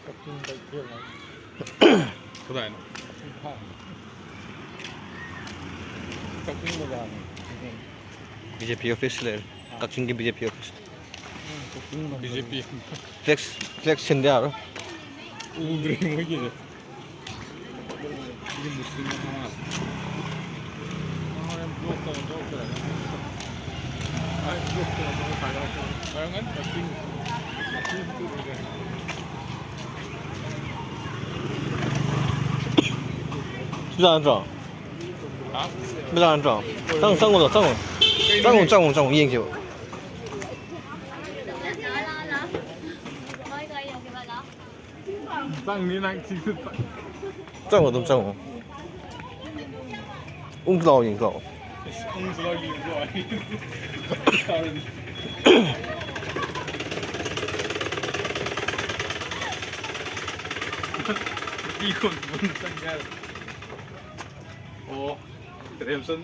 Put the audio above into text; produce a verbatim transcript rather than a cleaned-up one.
ꯀꯛꯆꯤꯡ ꯀꯩꯊꯦꯜ ꯍꯥꯏ꯫ ꯀꯗꯥꯏꯅꯣ? ꯀꯛꯆꯤꯡ ꯕꯖꯥꯔꯅꯤ꯫ B J P office ꯂꯩꯔꯦ꯫ ꯀꯛꯆꯤꯡꯒꯤ ꯕꯤ ꯖꯦ ꯄꯤ ꯑꯣꯐꯤꯁ꯫ ꯎꯝ, ꯀꯛꯆꯤꯡ ꯕꯤ ꯖꯦ ꯄꯤ꯫ Flax, flax ꯁꯤꯟꯗ ꯌꯥꯔꯣꯏ꯫ ꯎꯗ꯭ꯔꯦ ꯃꯣꯏꯒꯤꯁꯦ꯫ ꯁꯤꯗꯤ ꯃꯨꯁꯂꯤꯝ ꯑꯃ꯫ ꯃꯥ ꯍꯣꯔꯦꯟ ꯕ꯭ꯂꯣꯛ ꯇꯧꯔ ꯇꯧꯔꯛꯇ꯭ꯔꯒ꯫ ꯑꯩ ꯕ꯭ꯂꯣꯛ ꯇꯧꯔ ꯇꯧꯔ ꯊꯥꯒꯠꯂꯛꯀꯅꯤ꯫ ꯑꯣꯏꯔꯝꯒꯅꯤ꯫ ꯀꯛꯆꯤꯡ꯫ ꯀꯛꯆꯤꯡ ꯎꯗ꯭ꯔꯦ꯫ ꯁꯤꯗ ꯅꯠꯇ꯭ꯔꯣ? ꯍꯥ? ꯁꯤꯗ ꯅꯠꯇ꯭ꯔꯣ? ꯆꯪꯉꯣ, ꯆꯪꯉꯣ, ꯆꯪꯉꯣ꯫ ꯀꯩꯅꯣꯅꯦ? ꯆꯪꯉꯣ, ꯆꯪꯉꯣ, ꯆꯪꯉꯣ, ꯌꯦꯡꯁꯦꯕ꯫ ꯆꯪꯅꯤ ꯅꯪ ꯁꯤꯁꯨ ꯆꯪ-, ꯆꯪꯉꯣ, ꯑꯗꯨꯝ ꯆꯪꯉꯣ꯫ ꯎꯝ ꯂꯥꯛꯑꯣ, ꯌꯦꯡꯁꯤ ꯂꯥꯛꯑꯣ꯫ ꯏꯁ, ꯎꯝ ꯂꯥꯛꯑꯣ, ꯌꯦꯡꯁꯤ ꯂꯥꯛꯑꯣ꯫ ꯅꯨꯄꯤ ꯈꯣꯟ ꯈꯣꯟ ꯆꯪ ꯌꯥꯔꯦ꯫ ꯑꯣ, ꯔꯦꯝꯁꯟ꯫